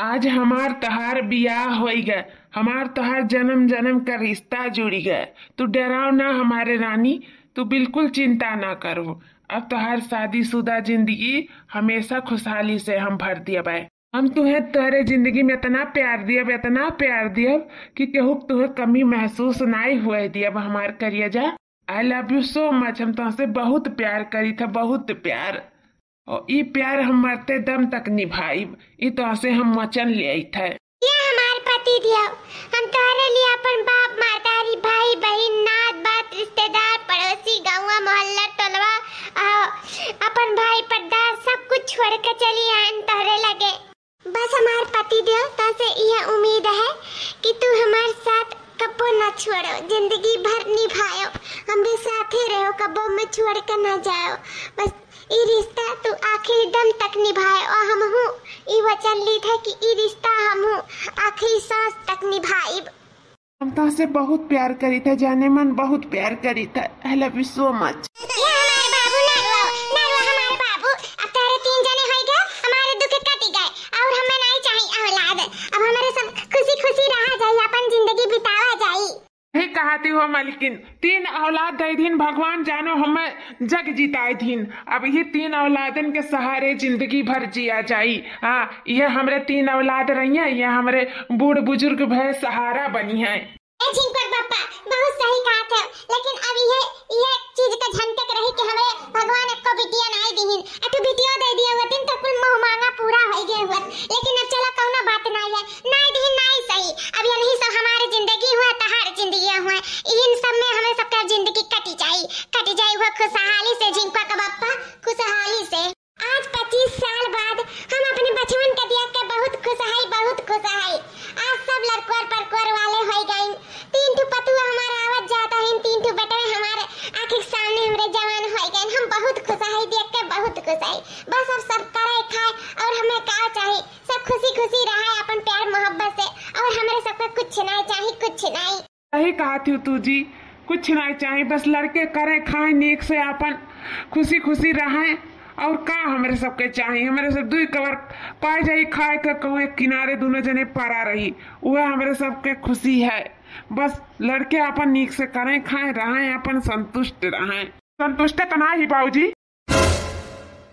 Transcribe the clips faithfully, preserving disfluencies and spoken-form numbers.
आज हमार तोहार बियाह होई गए, हमार तोहार जन्म जन्म का रिश्ता जुड़ी गए। तू डराव ना हमारे रानी, तू बिल्कुल चिंता ना करो। अब तोहार शादीशुदा जिंदगी हमेशा खुशहाली से हम भर दियब। हम तुहे तोहरे जिंदगी में इतना प्यार दियब, इतना प्यार दियब कि केहू के तुहे कमी महसूस नाई हुए दियब हमार करेजा। I love you so much। हम तोहसे बहुत प्यार करी थे, बहुत प्यार। और ई प्यार हम मरते दम तक निभाइब, ई तोहसे हम वचन ले आई थे। ये हमार पति देव, हम तोहरे लिए अपन बाप, महतारी, भाई, बहिन, नात, बात, रिश्तेदार, पड़ोसी, गाँव, मोहल्ला, टोलवा, आ, अपन भाई, पट्टा, सब कुछ छोड़ के चली आयन तोहरे लगे। बस हमार पति देव, तोहसे यह उम्मीद है कि तू हमार साथ कब्बो ना छोड़ो, जिंदगी भर निभायो, हमरे साथे रहो, कब्बो में छोड़ के ना जायो। बस ई रिश्ता तू आखिरी दम तक निभायो और हमहू ई वचन ली था कि ई रिश्ता हमहू आखिरी सांस तक निभाइब। हम तोहसे बहुत प्यार करी था जाने मन, बहुत प्यार करी था। I love you so much। ये हमारे बाबू नरुआ, नरुआ हमारे बाबू, अब तोहरे तीन जने होई गए, हमारे दुख कटी गए और हमें नहीं चाहिए औलाद। अब हमारे सब खुशी खुशी रहा जाई, अपन जिंदगी बितावा जाई। हे कहती हो मलकिन, तीन औलाद दे दीन भगवान, जानो हमें जग जिताए दीन। अब ये तीन औलादन के सहारे जिंदगी भर जिया जाई। हाँ, ये हमरे तीन औलाद रही हैं, ये हमरे बूढ़ बुजुर्ग भय सहारा बनी हैं। ए झिंकर बापा, बहुत सही कहत है, लेकिन अब ये, ये चीज का झंझट रही कि हमरे भगवान एको बिटिया नाई दिहिन। अठो बिटिया दे दिया होतिन तो कुल मोह मांगा पूरा होई गए होत। लेकिन अब चला कौनो बात नाई है, नाई दिहिन नाई सही। अब यही सब हमारे जिंदगी हुआ, तहार जिंदगी हुआ, इन सब में हमें सबका जिंदगी कटी जाई, कटी जाई हुआ खुशहाली से झिंकर का बापा, खुशहाली से। आज पच्चीस साल बाद हम अपने बचवन के देख के बहुत खुश हई, बहुत खुश हई। आज सब लड़कोर परकोर वाले होई गइन। तीन ठो पतुआ हमार आवत जात हइन, तीन ठो बेटवे हमार आँखी के सामने हमरे जवान होई गइन। हम बहुत खुश हई, देख के बहुत खुश हई। बस अब सब करे खाए और हमें का चाही, सब खुशी खुशी रहे अपन प्यार मोहब्बत से, और हमरे सबके कुछ नाई चाही, कुछ नाई। सही कहत हो तू जी, कुछ नाई चाही, बस लड़के करे खाए नीक से, आपन खुशी खुशी रहें। और का हमरे सबके चाही? हमरे सब दुई कवर पाए जाई खाए के, कहूँ एक किनारे दुनो जने परा रही, उहे हमरे सबके खुशी है। बस लड़के आपन नीक से करें, खाएं, रहें, आपन संतुष्ट रहें। संतुष्ट तो ना ही बाबूजी।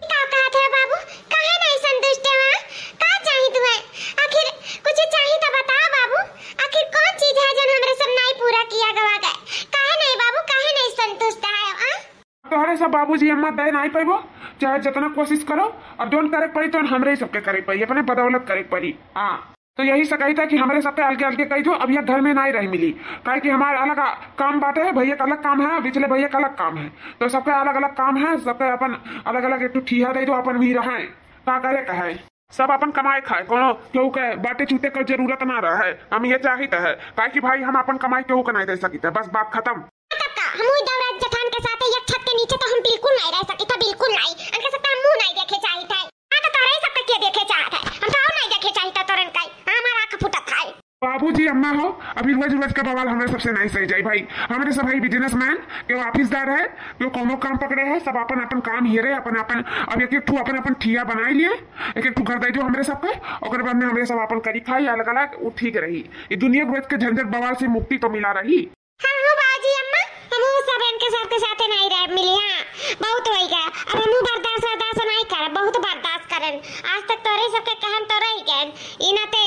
का कहत है बाबू? काहे नहीं संतुष्ट है? का चाही तुहे? आखिर कुछ चाही तो बताओ बाबू, आखिर कौन चीज है जौन हमरे सब नहीं पूरा किया गवा गए? काहे नहीं बाबू, काहे नहीं संतुष्ट है, आ? तोहरे सब बाबूजी अम्मा दे नहीं पैबो, चाहे जितना कोशिश करो, और जौन करे के पड़ी तौन हमरे ही सबके करे के पड़ी, अपने बदौलत करे के पड़ी। हाँ, तो यही से कही था कि हमरे सबके अलगे अलगे कही दो, अब ये घर में नहीं रही मिली, काहे कि हमार अलग आ-, काम बाटे है, भैया का अलग काम है, बिचले भैया का अलग काम है, तो सबके अलग अलग काम है, सबके अपन अलग अलग एक ठो ठीहा दे दो, अपन भी रहे, का करे का है। सब अपन कमाए खाए, कोनो केहू के बाटे चूते के जरूरत ना रहे। हम ये चाहित है, काहे कि भाई हम अपन कमाई केहू के नहीं दे सकित है, बस बात खत्म। तब का हमहू देवराज जेठान के साथे एक छत के नीचे तो हम बिल्कुल नहीं रह सकित है, बिल्कुल नहीं। उनके साथे हम मुंह नहीं देखे चाहित है। हाँ, तो तोरे ही सबके के देखे चाहत है, हम तो और नहीं देखे चाहित है तोरन काई। हाँ, हमार आँख फूटत है। बाबूजी अम्मा हो, अभी रोज रोज का बवाल हमरे सबसे नहीं सही जाई भाई। हमरे सब है बिजनेसमैन, केहू ऑफिसदार है, केहू कोनो काम पकड़े है, सब अपन अपन काम हेरे, अपन अपन, अब एक एक ठू अपन अपन ठिया बनाई लिए, एक एक ठू घर दे दो हमरे सबके, ओकर बाद में हमरे सब अपन करी खाई अलग अलग, वो ठीक रही। ये दुनिया के रोज के झंझट बवाल से मुक्ति तो मिला रही। हम हो बाबूजी अम्मा, हम हो सब इनके सबके साथे नहीं रह मिली, हाँ, बहुत होई गया, अब हम बर्दाश्त बर्दाश्त नहीं करब, बहुत बर्दाश्त करन। आज तक तोरे सबके कहन तो रही गए, ई नाते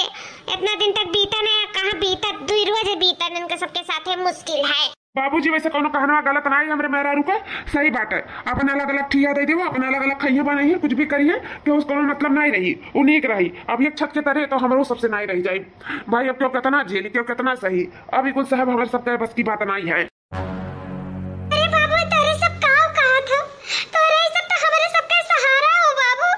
इतना दिन तक बीतन है, कहाँ बीतत, दुई रोज बीतन इनके सबके साथे मुश्किल है। बाबूजी, वैसे कोनो कहनवा गलत ना है हमरे मेहरारू के, सही बात है। अपन अलग अलग ठिया दे देबो, अपन अलग अलग खइहे बनइहे, कुछ भी करिहे, केहू से कोनो मतलब नहीं रही, उ नीक रही। अब एक छत के तरे तो हमरो सबसे नहीं रह जाई भाई। अब केहू कितना झेली, केहू कितना सही, अब ई कुल सहब हमरे सबके बस की बात नहीं है। अरे बाबू, तोरे सब काव कहत हो? तोरे सब तो हमरे सबके सहारा हो बाबू।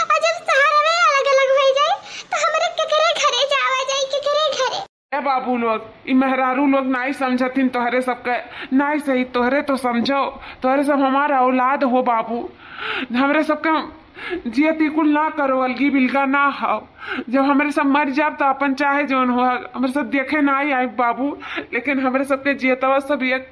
और जब सहारा में अलग अलग हो जाए तो हमरे केकरे घरे जावा जाए, केकरे घरे? ए बाबू लोग, ई मेहरारू लोग नाई समझथिन तोहरे सबके, नाई सही, तोहरे तो समझो, तोहरे सब हमार औलाद हो बाबू। हमरे सबके जियत ई कुल ना करो, अलगी बिलगा ना हो। जब हमरे सब मर जाब तो अपन चाहे जौन हो, हमरे सब देखे ना आई, आई बाबू, लेकिन हमरे सबके जियतवा सब एक,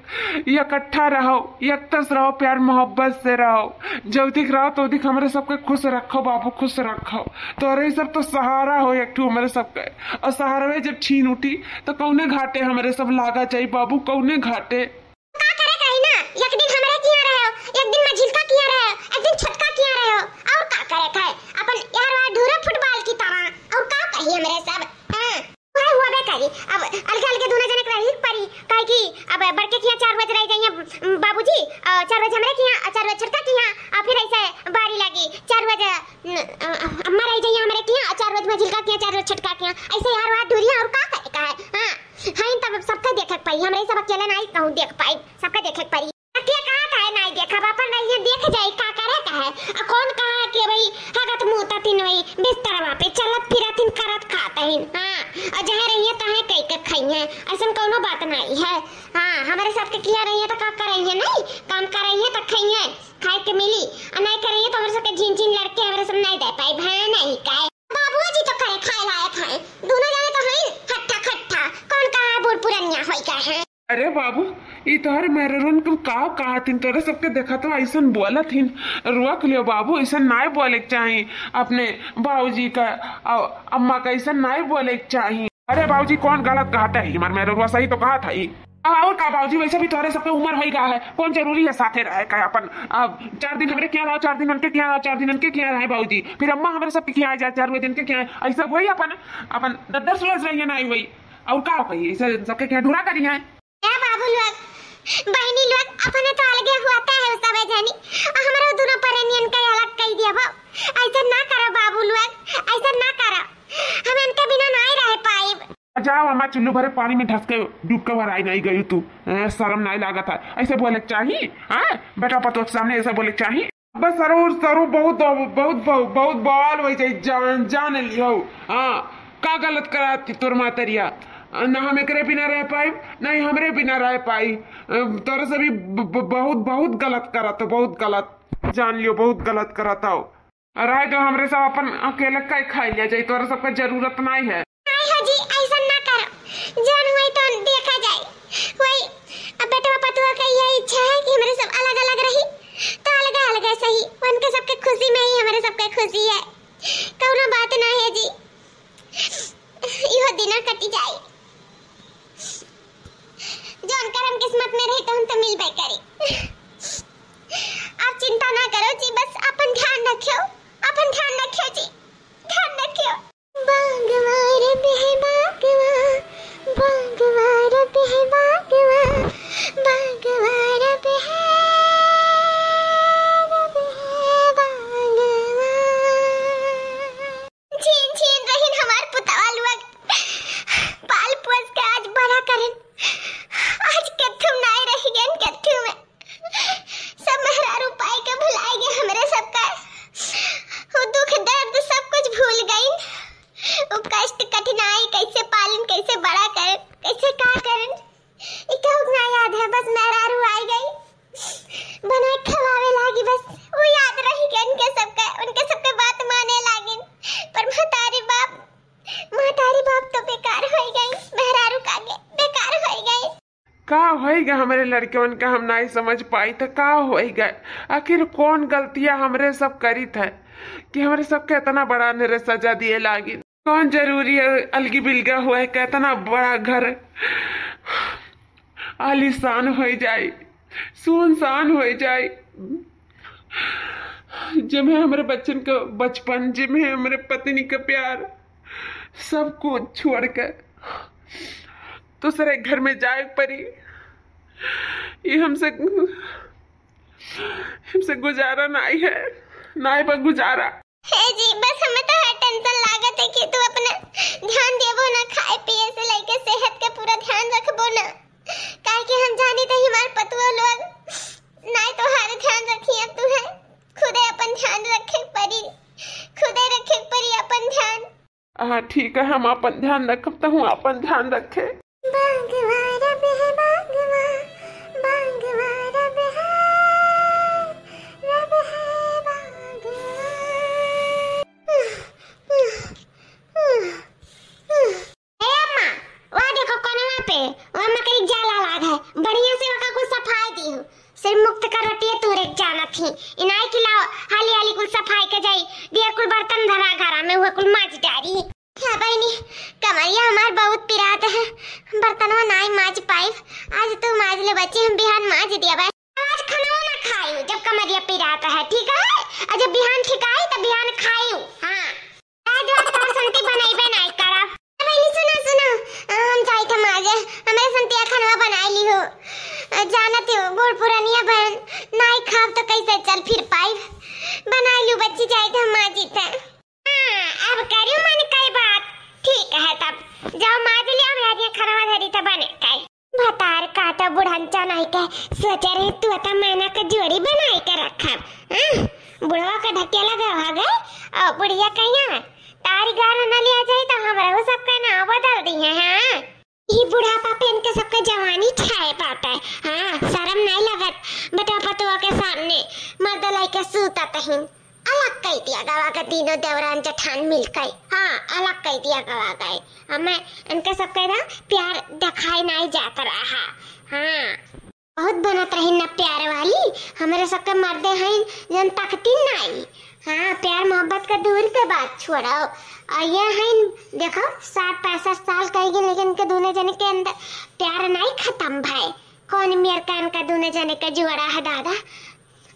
इकट्ठा रहो, एक तस रहो, प्यार मोहब्बत से रहो, जौदिक रहो तौदिक हमरे सबके खुश रखो बाबू, खुश रखो। तोरे सब तो सहारा हो एक ठो हमरे सबके, और सहारवे जब छीन उठी तो कौने घाटे हमरे सब लागा जाई बाबू, कौने घाटे। का करे कही ना, एक दिन हमरे किहाँ रहे हो, एक दिन मझिलका किहाँ रहे हो, एक दिन छोटका किहाँ रहे हो, और का करे कहे? अपन यार वार ढूरे फुटबॉल की तरह, और का कही हमरे सब? हाँ, वह हुआ बे करी। अब अलगे अलगे दोनों जने के रही परी, काहे कि अब बड़के किहाँ चार बजे रह जाइए, उम, बाबूजी, और चार बजे हमरे किहाँ, और चार बजे छोटका किहाँ, और फिर ऐसे बारी लगी, चार बजे, न, अ, अम्मा रह जाइए हमरे किहाँ, और चार बजे मझिलका किहाँ, चार बजे छोटका किहाँ, ऐसे यार वार ढूरिया, और का करे कहे? हाँ, हाँ, तब सबके देखे के पड़ी, हमरे सब अकेले नहीं कहूँ देख पाई। सबके देखे के पड़ी। अकिया कहा था नाई देखब, अपन रहिए देख जाई का करे का है। आ कौन कहा कि भाई हगत मुँह तीन वही बिस्तरवा पे चलत फिरत हिन करत खात हिन। हाँ, और जहाँ रहिए तहाँ कई के खाई है, ऐसन कौनो बात नहीं है। हाँ, हमरे सबके किहाँ रहिए तो का करइए नहीं, काम करइए तो खाइए, खाए के मिली, और नहीं करइए तो हमरे सबके झिन झिन लड़के हमरे सब नहीं दे पाई, भाई नहीं काहे। बाबुआ जी तो करे खाए लायक है, दोनों जाने तो हैं हट्ठा खट्ठा, कौन कहा बूढ़ पुरनिया होई गए हैं। अरे बाबू, ई तोहरे मेहररुन के का कहत हिन? तोरे सबके देखत हो ऐसन बोलत हिन। रोक लियो बाबू, ऐसन नाय बोले के चाही अपने बाबूजी का, अ, अम्मा का ऐसन नाय बोले के चाही। अरे बाबूजी, कौन गलत कहत है? हमार मेहररुआ सही तो कहत है। अब और का बाबूजी, वैसे भी तोहरे सबके उम्र होई गया है, कौन जरूरी है साथे रहे का? अपन अब चार दिन हमरे किहाँ रहो, चार दिन उनके किहाँ रहो, चार दिन उनके किहाँ रहे बाबूजी, फिर अम्मा हमरे सबके किहाँ आ जाए, चार दिन के किहाँ, ऐसा वही अपन, अपन दस दस रोज रहिए ना आई वही। और का कही, ऐसे सबके किहाँ ढूरा करी है। ए बाबू लोग, बहिनी लोग, अपने तो अलगे हुआता है सब जनी, आ हमरो दोनों परेनियन के अलग कई दिया बा। ऐसे ना करो बाबू लोग, ऐसे ना करो, हम इनके बिना नहीं रह पाइब। जाओ अम्मा, चुल्लू भरे पानी में धस के डूब के वराई नहीं गई तू। ए, शर्म नहीं लागत है, ऐसे बोले के चाही? हाँ, बेटा पतोह के सामने ऐसे बोले के चाही? बस सरू, सरू बहुत, बहुत, बहुत, बहुत बवाल होइ जाई, जान, जान लियो। हाँ, का गलत कराती तोर मातरिया? ना हम एकरे बिना रह पाइब, ना ही हमरे बिना रह पाई। अ, तोरे से भी ब-, ब-, बहुत, बहुत गलत करत हो, बहुत गलत। जान लियो, बहुत गलत करत हो। रहे दो, हमरे सब अपन अकेले का खाई लिया जाई, तोरे सबका जरूरत नहीं है। नहीं हो जी, ऐसा ना करो, जौन होई तो देखा जाए। वही अब बेटवा पतुआ का यही इच्छा है कि हमरे सब अलग अलग रही, तो अलग अलग सही, उनके सबके खुशी में ही हमरे सबके खुशी है, कौनो बात ना है जी, इहो दिना कटी जाए। जौन करम किस्मत में रही, तौन तो मिलबे करी। आप चिंता ना करो जी, बस अपन ध्यान रखियो, अपन ध्यान रखियो जी, ध्यान रखियो। बागवा रे बिहे बागवा, बागवा रे बिहे बागवा, बागवा रे बिहे, रे बिहे बागवा। झीन झीन रहिन हमार पुतवा लोग, पाल पोस के आज बड़ा करिन, आज केथू नाय रहि गइन केथू में। सब मेहरारू पाई के भुलाए गए हमरे सबका, वो दुख दर्द सब कुछ भूल गइन, वो कष्ट कठिनाई कैसे पालन, कैसे बड़ा करें, कैसे का करें, ई केहू के ना याद है, बस मेहरारू आई गई, बनाए खवावे लागी, बस वो याद रही के उनके सबके, उनके सबके बात माने लागिन। पर महतारी बाप, महतारी बाप तो बेकार होई गई, मेहरारू कागे बेकार होई गई। का होई गए हमरे लड़कवन का, हम नाई समझ पाई त का होई गए? आखिर कौन गलतियाँ हमरे सब करी थे कि हमरे सबके इतना बड़ा अंधेरे सजा दिए लागिन? कौन जरूरी है अलगी बिलगा हुआ है, कितना बड़ा घर आलीशान हो जाए, सुनसान हो जाए, जेमे हमरे बच्चन का बचपन, जेमे हमरे पत्नी का प्यार, सब कुछ छोड़ के दूसरे घर में जाए पड़ी। ये हमसे, हमसे गुजारा नाई है, नाई बा गुजारा। हे जी, बस हमें तो हर टेंशन लागत है कि तू अपना ध्यान देबो ना, खाए पिए से लेके सेहत के पूरा ध्यान रखबो ना, काहे कि हम जानी तो हमार पतुआ लोग नाई तो हर ध्यान रखिए तू है, खुदे अपन ध्यान रखे परी, खुदे रखे परी अपन ध्यान। हाँ ठीक है, हम अपन ध्यान रखब, तहूँ अपन ध्यान रखे। बागवा रब है बागवा, बागवा रब है, रब है बागवा। बहिनी, कमरिया हमार बहुत पिरात है, बर्तनवा नाई माज पाइब। आज तू माज ले बच्ची, हम बिहान माज दिया बा। आज खाना ना खायू जब कमरिया पिरात है, ठीक है? और जब बिहान ठीक आई तब बिहान खायू। हाँ, आज रात तोर संती बनैबे नाई करब। बहिनी सुनो, सुनो, हम जाई थे माजे, हमरे संतिया खाना बनाई ली हो। जानत हो बूढ़ पुरानिया बहन, नाई खाब तो कैसे चल फिर पाइब। बनाई लू बच्ची, जाई थे माजी थे। हाँ, अब करू मन कई बात। ठीक है तब, जाओ माज लिया, हम आज ये खरवा धरी त बने कई। भतार काटा बुढ़ंचा नाई के, सोचे रहे तू त मैना के जोड़ी बनाई के रखब। हाँ, बुढ़वा के ढकेला गवा गए, और बुढ़िया कहिया तारी गार न लिया जाई तो हमरो सबके नाव बदल दिए हैं। ई बुढ़ापा पे इनके सबके जवानी छाए बाटे। हाँ, शर्म नहीं लगत बेटा पतोह के सामने मर्द लइके सूतत हिन। अलग कई दिया गवा के तीनों देवरान जेठान मिलके। हाँ, अलग कई दिया गवा गए। हमें इनके सबके ना प्यार दिखाई नहीं जात रहा। हाँ, बहुत बनत रही ना प्यार वाली। हमरे सबके मर्दे हैं जन तकती नहीं। हाँ, प्यार मोहब्बत के दूर के बात छोड़ो। और ये हैं, देखो, साठ पैंसठ साल कह गए, लेकिन इनके दोनों जने के अंदर प्यार नहीं खत्म भय। कौन मेर का इनका दोनों जने के जुआड़ा है दादा,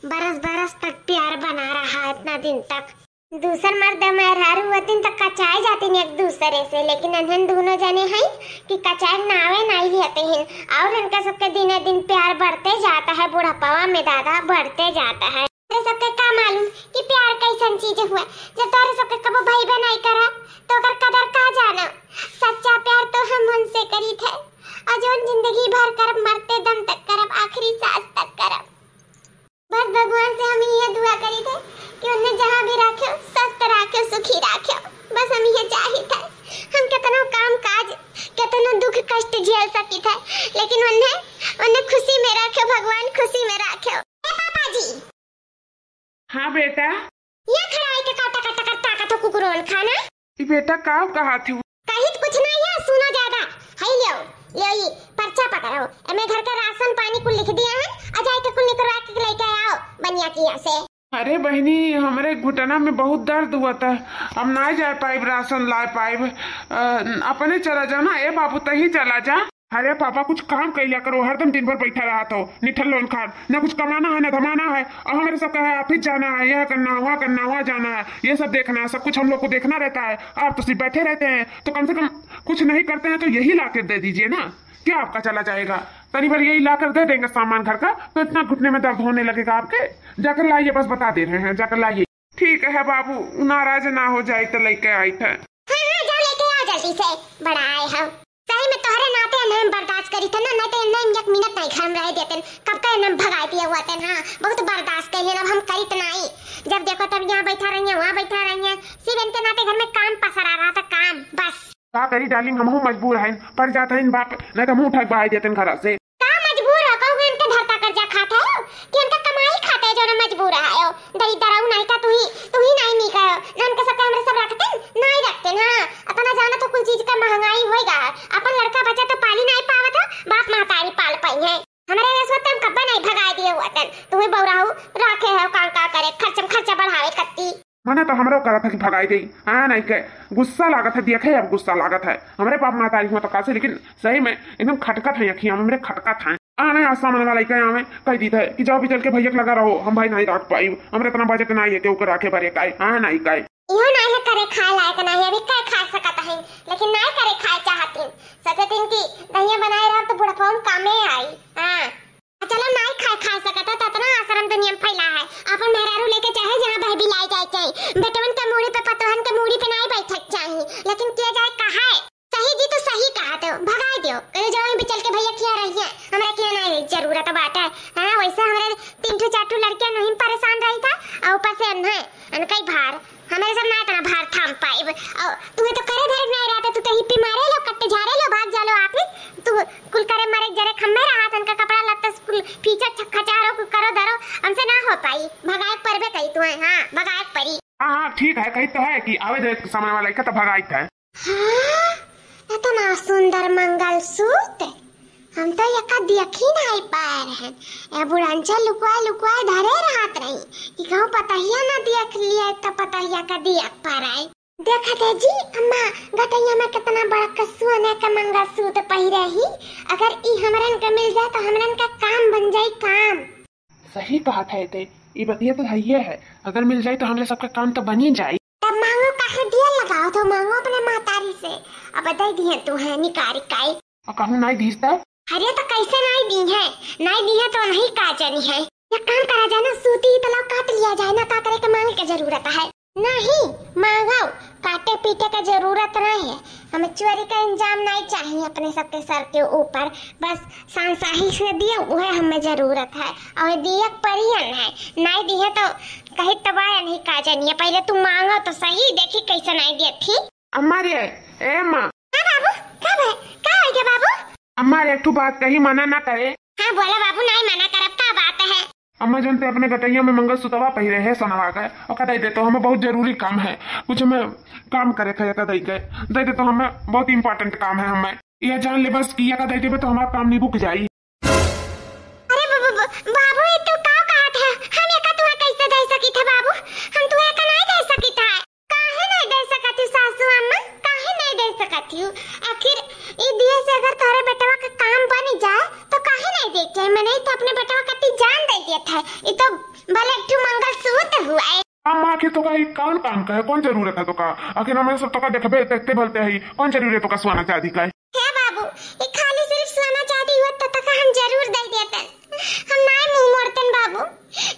बरस बरस तक प्यार बना रहा है इतना दिन तक। दूसर मर्द मेहरारू होतिन त कचाए जातिन एक दूसरे से, लेकिन इन्हन दोनों जने हैं कि कचाए नावे नहीं लेते हैं। और इनका सबके दिने दिन प्यार बढ़ते जाता है, बुढ़ापवा में दादा बढ़ते जाता है। अरे सबके का मालूम कि प्यार कैसन चीज हुआ, जब तोरे सबके कबो भइबे नहीं करा तो ओकर कदर का जाना। सच्चा प्यार तो हम उनसे करी थे, और जोन जिंदगी भर करब, मरते दम तक करब, आखिरी सांस तक करब। बस भगवान से हम यह दुआ करी थे कि उन्हें जहाँ भी रखे, स्वस्थ रखे, सुखी रखे। बस हम यह चाही थे। हम कितनो काम काज, कितनो दुख कष्ट झेल सकी थे, लेकिन उन्हें, उन्हें खुशी में रखे भगवान, खुशी में रखे। ए पापा जी। हाँ बेटा। या खड़ा होइके का टकर टकर ताकत हो कुकुरवन खाना? ई बेटा का कहा थी? कहित कुछ नहीं है, सुनो ज्यादा। हई लियो, लियो ई पर्चा पकड़ो। एमे घर के राशन पानी कुल लिख दिया है, आ जाइके कुल निकलवा के लेके आओ बनिया किया से। अरे बहिनी, हमरे घुटना में बहुत दर्द हुआ था, हम ना जा पाइब, राशन ला पाइब। अ, अपने चला जा ना, ए बाबू, तही चला जा। अरे पापा, कुछ काम कइल्या करो, हरदम दिन भर बैठा रहत हो, निठल्लोन खान, ना कुछ कमाना है, ना धमाना है। और हमरे सब कहे ऑफिस जाना है, यह करना, वहाँ करना, वहाँ जाना है, ये सब देखना है, सब कुछ हम लोग को देखना रहता है। आप तो सिर्फ बैठे रहते हैं, तो कम से कम कुछ नहीं करते हैं तो यही ला के दे दीजिए ना, क्या आपका चला जाएगा? तनी भर यही ला कर दे देंगे सामान घर का, तो इतना घुटने में दर्द होने लगेगा आपके। जाकर लाइए, बस बता दे रहे हैं, जाकर लाइए। ठीक है बाबू, नाराज ना हो जाए तो लेके आई थे। हाँ, हाँ, जाओ लेके आओ जल्दी से, बड़ा आए हो। सही में तोहरे नाते इन्हें हम बर्दाश्त करी थे ना, नहीं तो इन्हें हम एक मिनट नहीं घर में रह देते, कब का इन्हें हम भगाई दिए हुआ थे ना, बहुत बर्दाश्त कर लेना, अब हम करीत नहीं। जब देखो तब यहाँ बैठा रही है, वहाँ बैठा रही है, सिर्फ इनके नाते घर में काम पसरा रहा था, काम बस। का करी डार्लिंग, हमहू मजबूर हैं, पर जात हैं बाप, नहीं तो मुंह उठा के बहाई देते घरा से। का मजबूर हो, कहू इनके धरता कर्जा खात है कि इनका कमाई खात है जो ना मजबूर है हो? दरिद्र हूँ नहीं का, तू ही, तू ही नहीं नीक है, ना इनके सबके हमरे सब रखते, नहीं रखते ना। इतना जाना तो कुल चीज का महंगाई होएगा, अपन लड़का बच्चा तो पाली नहीं पावत हो, बाप महतारी पाल पाई है। हमरे ये सोते हम कब्बे नहीं भगाए दिए हुआ तन, तू ही बौराहू राखे है, काम का करे, खर्चम खर्चा बढ़ावे कत्ती। मना तो हमरो करत है कि भगाई देई, हाँ नहीं के गुस्सा लागत है, देखे अब गुस्सा लागत है। हमरे बाप महतारी हुआ तो कासे, लेकिन सही में एकदम खटकत है, अखियाँ में हमरे खटकत है। आने आज सामने वाला इकाई आवे, कह दी थे कि जाओ बिचल के भैया के लगा रहो, हम भाई नहीं रख पाई, हमरे इतना बजट नहीं है कि ओकर रखे भरे काई, हाँ नहीं काई। इहो नहीं है करे खाए लायक नहीं, अभी क्या खा सकत है, लेकिन नहीं करे खाए चाहती। सोचे दिन की दहिया बनाए रहो तो बुढ़ापा में कामे आई। हाँ। चलो, नाई खाए खा सकत हो, तो इतना आश्रम दुनिया में फैला है। अपन मेहरारू लेके चाहे जहाँ बहबी लाई जाए चाहे, बेटवन के मूड़ी पे, पतोहन के मूड़ी पे नाई बैठक चाही, लेकिन किया जाए कहा है? सही जी, तो सही कहा तो भगाई दियो, कहे जाओ भी चल के भैया किया रही है, हमरा किया नहीं जरूरत बात है। हाँ, वैसे हमारे तीन ठो चार ठो लड़कियां नहीं परेशान रही था, और ऊपर से अन्हे, अनकई भार। हमरे सब ना इतना भार थाम पाइब। और तुम्हें तो करे धरे नहीं रहता, तू तो हिप्पी मारे लो, कट्टे झारे लो, भाग जालो आप ही। तू कुल करे मरे जरे खम्मे रहा, तनका कपड़ा लत्ता कुल फीचा छक्का चारो कुल करो धरो, हमसे ना हो पाई। भगाए परबे कही तुम्हें, हाँ, भगाए परी। हाँ, हाँ, ठीक है, कही तो है कि आवे दे समय वाला इका तो भगाई था। हाँ, इतना सुंदर मंगलसूत्र। हम तो एका देखी नाई पाए रहन। ए बुढ़ंचा लुकवाए लुकवाए धरे रहत रही कि कहूँ पतहिया ना देख लिए तो पतहिया का दिया पाराए। देखत है जी अम्मा, गटैया में कितना बड़ा सोने का मंगलसूत्र पहिरे ही। अगर ई हमरन के मिल जाए तो हमरन का काम बन जाई, काम। सही कहत है ते, ई बतिया तो हइये है। अगर मिल जाई तो हमरे सबका काम तो बनी जाई। तब मांगो काहे दिया लगाओ तो मांगो अपने मातारी से, अब दे दिए तू है निकारी काई। और कहूँ नाई दीस तब? अरे तो कैसे नाई दी है? नाई दी है तो नहीं का जानी है। एक काम करा जाए ना, सूती ही तलाव काट लिया जाए ना, का करे के मांगे के जरूरत है। नहीं, मांगो, काटे पीटे के जरूरत नहीं है। हमें चोरी का इंजाम नहीं चाहिए अपने सबके सर के ऊपर। बस सांसाही से दिए, वह हमें जरूरत है। और दिए परियन है, नहीं दिए तो कहीं तबाह नहीं का जानिए। पहले तू मांगो तो सही, देखी कैसे नहीं दिए थी। अम्मा रे, ए अम्मा। हाँ बाबू, का भा-, का हो गया बाबू? अम्मा रे, एक ठो बात कही, मना ना करे। हाँ बोला बाबू, नहीं मना करब, का बात है? अम्मा जान, ते अपने गटैया में मंगलसूत्रवा पहिरे है सोनवा का, ओका दे दे तो, हमें बहुत जरूरी काम है, कुछ हमें काम करे है, एका दे के दे दे तो, हमें बहुत important काम है। हमें यह जान ले बस कि एका दे देबे तो हमारा काम निबुक जाई। अरे ब-, ब-, ब-, बाबू, ये तू का कहत है? हम एका तुहा कैसे दे सकित है बाबू? हम तुहा एका नहीं दे सकित है। काहे नहीं दे सकत ही सासू अम्मा? काहे नहीं दे सकत ही? आखिर ई दिए से अगर तोहरे बेटवा का काम बन जाए तो काहे नहीं दे के? मैंने तो अपने बेटवा कती जान दे दिया था। ई तो भले एक ठो मंगलसूत्र हुआ है। अम्मा, आखिर तो का ई कौन काम का है? कौन जरूरत है तो का? आखिर हमें सब तो का देखबे, देखते भलते ही। कौन जरूरी है तो का सोना चांदी का है? हे बाबू, ई खाली सिर्फ सोना चांदी हुआ तो, तो का हम जरूर दे देतन। हम नाय मुंह मोड़तन बाबू,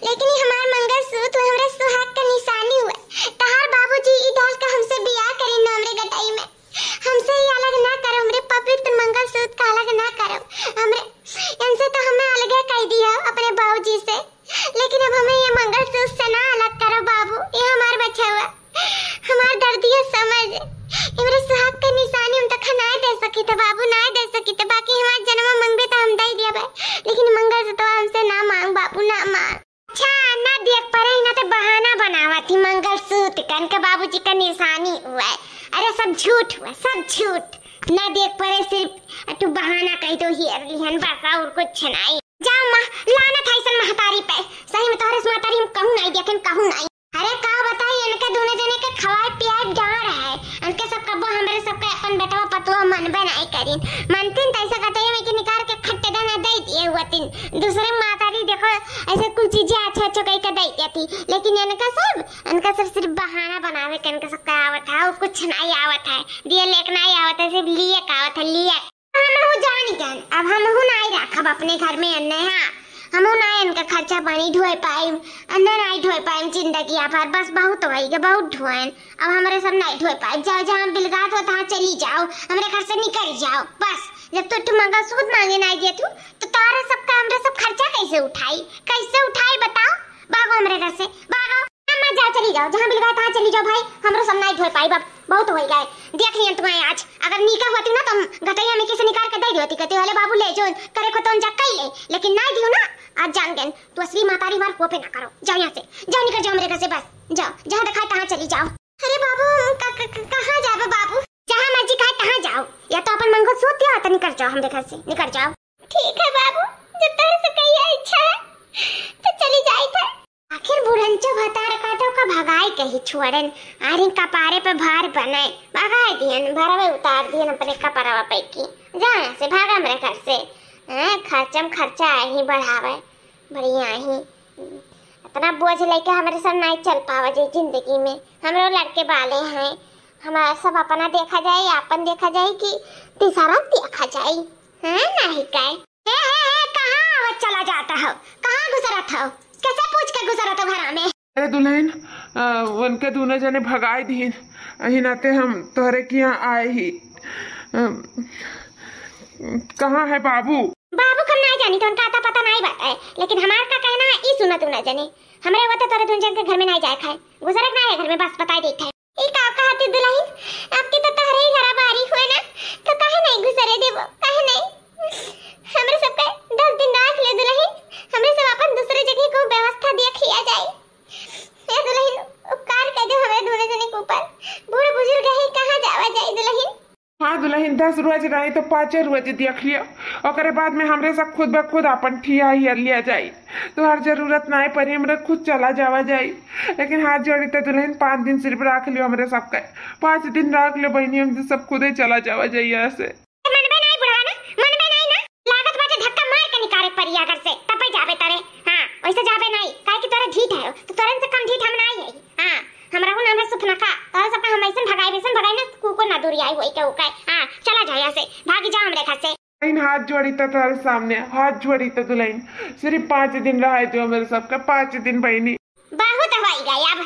लेकिन ई हमार मंगलसूत्र हमरे सुहाग का निशानी हुआ। तहार बाबूजी ई डाल के हमसे बियाह करी न हमरे गटाई में। हमसे ई अलग ना करो, हमरे पवित्र मंगलसूत्र का अलग ना करो। हमरे, इनसे तो हमें अलगे कह दिया अपने बाबूजी से, लेकिन अब हमें ये मंगलसूत्र से ना अलग करो बाबू, ये हमार बचवा। हमार दर्दिया समझ, हमरे सुहाग के निशानी हम तोका नाय दे सकित बाबू, नाय दे सकित। बाकी हमार जनवा मंगबे तो हम दे दिया बे, लेकिन मंगलसूत्रवा हमसे ना मांग बाबू, ना मांग। अच्छा, ना देख परे ना तो बहाना बनावत ही, मंगलसूत्र कन के बाबूजी का निशानी हुआ है। अरे सब झूठ हुआ, सब झूठ। ना देख परे, सिर्फ तू बहाना कह दो, हेर लिहन बस, और कुछ नहीं। जा अम्मा, लानत है ऐसन महतारी पे। सही में तोहरे से महतारी हम कहूँ नहीं देखेन, कहूँ नहीं। अरे का बताई, इनके दूने जने के खवाए पियाए डांड़ है। इनके सब कब्बो हमरे सबके अपन बेटवा पतुआ मनबे नहीं करीन। मनतीन तैसे कहते हैं कि निकाल के खट्टे दाना दे दिए हुआ तीन। दूसरे महतारी देखो ऐसे कुल चीजें अच्छे अच्छे कह के दे देती, लेकिन इनका सब, इनका सब सिर्फ बहाना बनावे के इनका सब का आवत है, और कुछ नहीं आवत है। दिए लेक नहीं आवत है, सिर्फ लिए का आवत है, लिए। हमहू जान गन, अब हमहू नाई राखब अपने घर में अन्ने, हाँ। हमहू नाई इनका खर्चा पानी ढोए पाइम, अन्ने नाई ढोए पाइम जिंदगी भर, बस बहुत होई गे, बहुत ढोएन। अब हमरे सब नाई ढोए पाइम, जाओ जहाँ बिलगात हो तहाँ चली जाओ, हमरे घर से निकल जाओ, बस। जब तू, तू मंगलसूत्र मांगे नाई दिए तू, तो तारा सबका हमरे सब खर्चा कैसे उठाई, कैसे उठाई बताओ? भागो हमरे घर से, भागो। अम्मा, जाओ, चली जाओ, जहाँ मिल गए, तहाँ चली जाओ भाई, हमरो सब नाई ढोए पाई, बाप, बहुत हो गए। देख लियन तुम्हें आज, अगर नीका होती ना, तो हम गटैया में किसे निकाल के दे दी होती, कहती, "अरे बाबू, ले जो, करे को तो हम जा कई ले, लेकिन नाई दियो ना, आज जान गए, तू असली महतारी मार को पे ना करो, जाओ यहाँ से, जाओ, निकल जाओ मेरे घर से, बस, जाओ, जहाँ दिखाए, तहाँ चली जाओ।" अरे बाबू, क-, क-, क-, कहाँ जाबे बाबू? जहाँ मर्जी कहे, तहाँ जाओ, या तो अपन मंगलसूत्र दियो, या तो निकल जाओ हमरे घर से, निकल जाओ। ठीक है बाबू, जब तोहरे सबके ये इच्छा है, तो चली जाई थे। आखिर बुढ़ंचो भतार काटो का भगाई कही छोड़न, आरी कपारे पे भार बने, भगाई दियन, भरवे उतार दियन अपने कपरवा पे की। जा यहाँ से, भागा हमरे घर से। हैं, खर्चम खर्चा ही बढ़ावे, बढ़िया ही। इतना बोझ लेके हमरे सब नहीं चल पावा जे जिंदगी में। हमरो लड़के बाले हैं, हमारा सब अपना देखा जाए, आपन देखा जाए कि तीसरा देखा जाए, हैं, नहीं काय? ए, ए, ए, कहाँ आवत चला जाता हो? कहाँ गुजरत हो? कैसे पूछ के गुजरत हो घरा में? अरे दुल्हन, अ, उनके दूनो जने भगाए दीन, यही नाते हम तोहरे के यहाँ आए ही। अ, कहाँ है बाबू? बाबू हम नहीं जानी, तो उनका आता पता नहीं बात है, लेकिन हमार का कहना है, ई सुना दूनो जने, हमरे वते तोरे दून जन के घर में नहीं जाए खाए, गुजरत नहीं है घर में, बस बताई देत है। ई का कहती दुल्हन, आपके तो तहरे ही घरा बारी हुए ना, तो काहे नहीं गुजरे देबो, काहे नहीं? हमरे सबके दस दिन राख ले दुल्हन, हमरे सब अपन दूसरे जगह को व्यवस्था दिया खिया जाए। ए दुल्हन, उपकार कर दो हमरे दोनों जने के ऊपर, बूढ़ बुजुर्ग है, कहाँ जावा जाए दुल्हन? हाँ दुलहिन, दस रोज रही तो पाँचे रोज देख लियो, ओकरे बाद में हमरे सब खुद ब खुद आपन ठिया हियर लिया जाई। तोहार जरूरत नाई परी, हमरे खुद चला जावा जाई। लेकिन हाथ जोड़ी त दुलहिन, पाँच दिन सिर्फ राख लियो हमरे सबके, पाँच दिन राख लियो बहिनी, हम सब खुदे चला जावा जाई यहाँ से। मनबे नाई बुढ़वा ना, मनबे नाई ना। लागत बाटे धक्का मार के निकारे परी अगर से, तबे जाबे तरे। हाँ, वैसे जाबे नाई, काहे कि तोरे ढीठ है, तो तोरन से कम ढीठ हम नाई है। हाँ, हमरा हूँ नाम है सुपनखा, तोरे सबका हम ऐसन भगाई, वैसन भगाई ना, कुकुर ना दूरी आई होई के उकाई। हाँ, चला जाओ यहाँ से, भागी जाओ हमरे घर से। बहिन, हाथ जोड़ी त तोरे सामने, हाथ जोड़ी त दुलहिन, सिर्फ पाँच दिन रहाई दो हमरे सबका, पाँच दिन बहिनी। बहुत होई गए अब।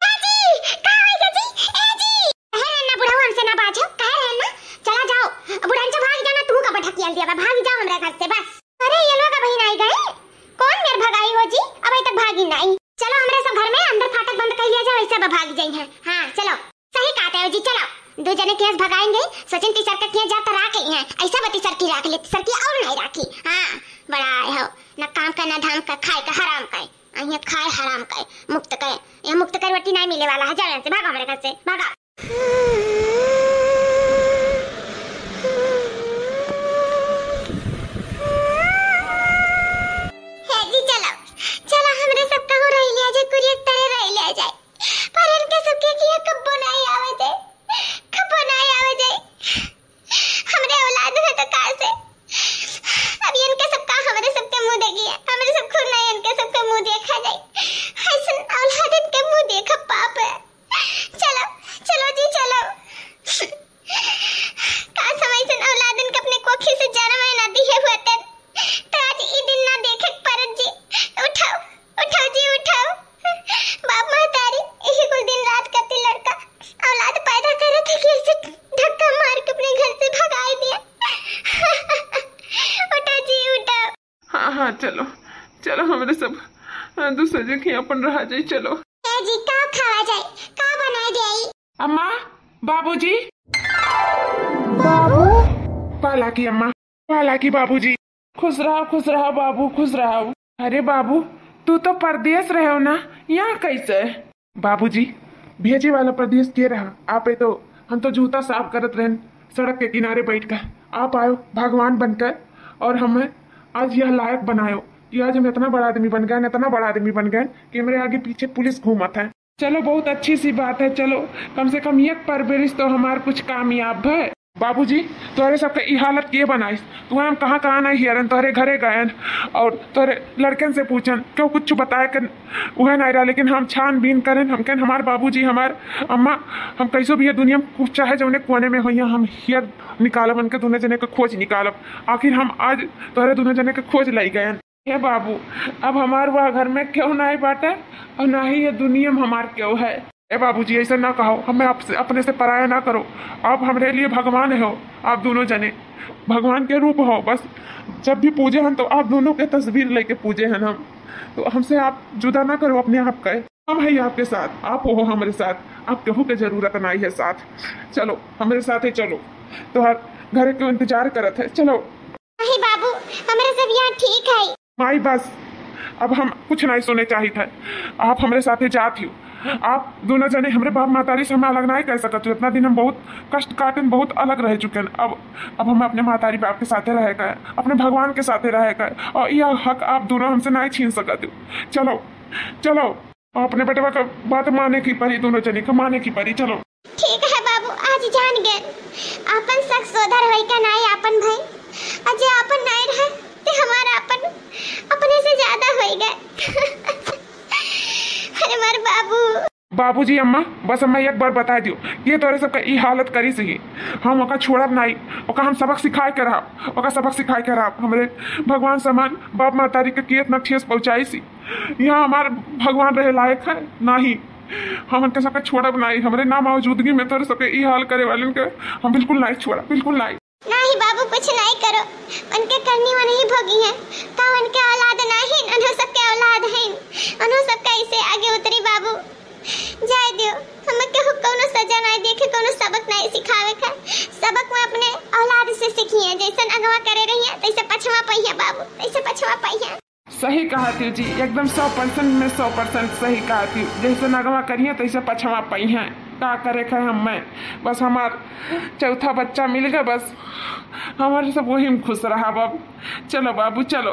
ए जी, का होई गए जी? ए जी! कहे रहन ना बुढ़ऊ हमसे ना बाजो, कहे रहन ना, चला जाओ। बुढ़न से भाग जाना, तू का बैठक किया दिया बा, भाग जाओ हमरा घर से बस। अरे, ये लोग अबही नाई गए, कौन मेर भगाई हो जी, अबही तक भागी नाई। चलो हमरे सब घर में अंदर फाटक बंद कर लिया जाओ, ऐसे अब भाग जाई हैं। हाँ, चलो। सही कहते हो जी, चलो। दो जने केस भगाएंगे, सोचन तीसर का केस जाता राख ली हैं, ऐसा बा तीसर की राख ले, तीसर की और नहीं राखी। हाँ, बड़ा आए हो, न काम का, न धाम का, खाए का, हराम का। अहिया खाए हराम का, मुफ्त का। यहाँ मुफ्त का रोटी नहीं मिले वाला है, जाओ यहाँ से, भागो हमारे घर से, भागो। हे जी, चलो, चलो, हमरे सब कहूँ रह लिया जाए, कुरियत तरे रह लिया जाए। पर इनके सबके किया कब्बो नाई आवे दे, कब्बो नाई आवे दे। हमरे औलाद है तो का से? अब इनके सबका हमरे सबके मुँह देखिए, हमरे सब खुद नहीं इनके सबके मुँह देखा जाए। ऐसन औलाद इनके मुँह देखा पाप है। चलो, चलो जी, चलो। काश हम ऐसन औलादन के अपने कोखी से जन्म ना दिए होतन, तो आज ई दिन ना देखे के परत जी। उठाओ, उठाओ जी, उठाओ। बाप महतारी, यही कुल दिन रात करती लड़का औलाद पैदा करे थे कि ऐसे धक्का मार के अपने घर से भगाई दिया। उठाओ जी, उठाओ। हाँ, हाँ, चलो, चलो, हमरे सब, अ, दूसरे जगह अपन रहा जाई, चलो। ए जी, का खावा जाए, का बनाए जाई? अम्मा, बाबूजी। बाबू। पाला की अम्मा, पाला की बाबूजी। खुश रहो, खुश रहो बाबू, खुश रहो। अरे बाबू, तू तो परदेस रहो ना, यहाँ कैसे? बाबूजी, भेजे वाला परदेस के रहा? आपे तो, हम तो जूता साफ करत रहन सड़क के किनारे बैठ कर, आप आयो भगवान बनकर और हमें आज यह लायक बनायो कि आज हम इतना बड़ा आदमी बन गए, इतना बड़ा आदमी बन गए कि हमरे आगे पीछे पुलिस घूमत है। चलो, बहुत अच्छी सी बात है, चलो, कम से कम एक परवरिश तो हमार कुछ कामयाब है। बाबूजी, तोहरे सबके ई हालत के बनाइस? तुहे हम कहाँ कहाँ नहीं हियरन, तोहरे घरे गयन और तोहरे लड़कन से पूछन, क्यों कुछ बताए के उहे नहीं रहा, लेकिन हम छानबीन करेन, हम कहन हमार बाबूजी, हमार अम्मा, हम कैसो भी ये दुनिया में कुछ चाहे जौने कोने में होइया, हम हियर निकालब, उनके दोनों जने के खोज निकालब। आखिर हम आज तोहरे दोनों जने के खोज लाई गयन। हे बाबू, अब हमार वह घर में केहू नाई बाटे और ना ही ये दुनिया में हमार केहू है। ए बाबूजी, ऐसा ना कहो, हमें आपसे, अपने से पराया ना करो। आप हमरे लिए भगवान हो, आप दोनों जने भगवान के रूप हो। बस जब भी पूजे हैं तो आप दोनों के तस्वीर लेके पूजे हैं हम, तो हमसे आप जुदा ना करो अपने आप का। हम है आपके साथ, आप हो हमारे साथ, आप केहू के जरूरत नाई है साथ। चलो हमरे साथे चलो, तोहर घरे के इंतजार करत है, चलो। नहीं बाबू, हमरे सब यहाँ ठीक है। माई बस, अब हम कुछ नहीं सुने चाहित है, आप हमरे साथे जात हो। आप दोनों जने हमरे बाप महतारी से हम अलग नहीं कर सकत हो। इतना दिन हम बहुत कष्ट काटन, बहुत अलग रह चुके हैं। अब, अब हमें अपने महतारी बाप के साथे रहे का है, अपने भगवान के साथे रहे का है, और यह हक आप दोनों हमसे नहीं छीन सकत हो। चलो, चलो। अपने बेटवा का बात माने की परी, दोनों जने का माने की परी। चलो। ठीक है बाबू, आज जान गए, आपन शक सोधर होई का नाई आपन भाई, और जे आपन नाई रहे, ते हमारा आपन, अपने से ज्यादा होई गए। अरे मार बाबू। बाबूजी, अम्मा, बस हमें एक बार बता दियो, ये तोरे सबका ई हालत करी सही, हम ओका छोड़ब नाई, ओका हम सबक सिखाए के रहब, ओका सबक सिखाए के रहब। हमरे भगवान समान बाप महतारी के, के इतना ठेस पहुँचाई सी, यहाँ हमार भगवान रहे लायक है नाही। हम उनके सबके छोड़ब नाही। हमरे ना मौजूदगी में तोरे सबके ई हाल करे वालन के हम बिल्कुल नाही छोड़ब, बिल्कुल नाही। नाही बाबू, कुछ नाही करो, उनके करनी वो नहीं भोगी है। का उनके औलाद नाही, उन्हों सबके औलाद है, उन्हों सबका ऐसे आगे उतरी बाबू। जाए दियो, हमें केहू कौनो सजा नाही देखे, कौनो सबक नाही सिखावे का। सबक में अपने औलाद से सीखी है, जैसन अगवा करे रही है, तैसे पछवा पई है बाबू, तैसे पछवा पई है। सही कहत ही जी, एकदम सौ परसेंट में सौ परसेंट सही कहत ही। जैसे नगवा करिहैं तैसे पछवा पइहैं। का करे क है हम्मे, बस हमार चौथा बच्चा मिल गए, बस हमारे सब वही में खुश रहा बाबू। चलो बाबू चलो,